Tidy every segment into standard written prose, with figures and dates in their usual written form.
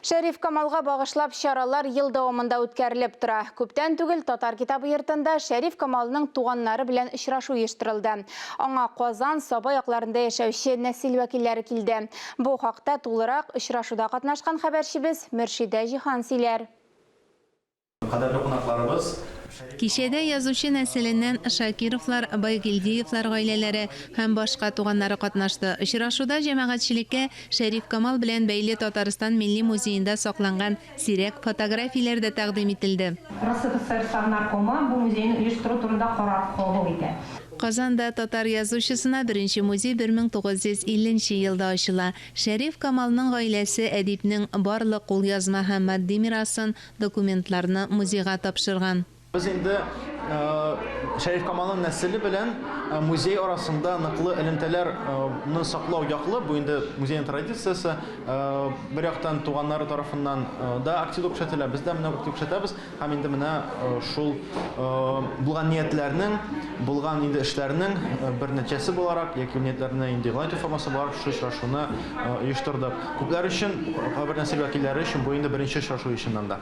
Шәриф Камалга багышлап чаралар ел дәвамында үткәрелеп тора. Күптән түгел Татар китабы йортында Шәриф Камалның туганнары белән очрашу оештырылды. Аңа Казан, Саба якларында яшәүче нәсел вәкилләре килде. Бу хакта тулырак очрашуда катнашкан хәбәрчебез Мөршидә Җиһан сөйләр. Кадерле кунакларыбыз! Кичәдә язучы нәселеннән Шакировлар, Байгилдиевлар гаиләләре һәм башка туганнары катнашты. Очрашуда җәмәгатьчелеккә Шәриф Камал белән бәйле Татарстан Милли музеенда сакланган сирәк фотографияләр дә тәкъдим ителде. РСФСР Совнаркомы бу музейны оештыру турында карар кабул итә. Казанда татар язучысына беренче музей 1950 нче елда ачыла. Шәриф Камалның гаиләсе әдипнең барлык кулъязма һәм матди мирасын, документларны музейга тапшырган. Без инде Шәриф Камалның нәселе белән музей арасында ныклы элемтәләрне саклау яклы, бу инде музейның традициясе. Бер яктан туганнары тарафыннан да актив күрсәтелә, без дә менә актив күрсәтәбез. Һәм инде менә шул булган ниятләрнең, булган инде эшләрнең бер нәтиҗәсе буларак яки ниятләрне инде игълан итү формасы буларак шушы очрашуны оештырдык. Күпләр өчен, кайбер нәсел вәкилләре өчен бу инде беренче очрашу чыннан да.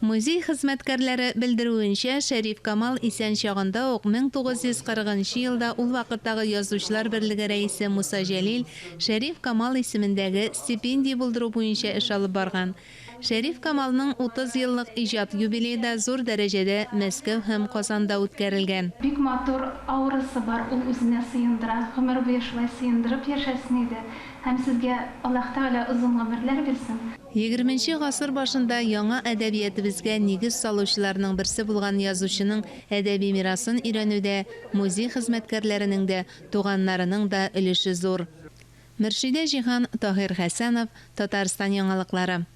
Музей хезмәткәрләре белдерүенчә, Шәриф Камал исән чагында ук, 1940 нчы елда ул вакыттагы Язучылар берлеге рәисе Муса Җәлил Шәриф Камал исемендәге стипендия булдыру буенча эш алып барган. Шәриф Камалның 30 еллык иҗат юбилее да зур дәрәҗәдә Мәскәү һәм Казанда үткәрелгән. Бик матур аурасы бар, ул үзенә сыендыра, гомер буе шулай сыендырып яшәсен иде һәм сезгә Аллаһ Тәгалә озын гомерләр бирсен. Егерменче гасыр башында яңа әдәбиятебезгә нигез салучыларның берсе булган язучының әдәби мирасын өйрәнүдә музей хезмәткәрләренең дә, туганнарының да өлеше зур. Мөршидә Җиһан, Таһир Хәсәнов, Татарстан яңалыклары.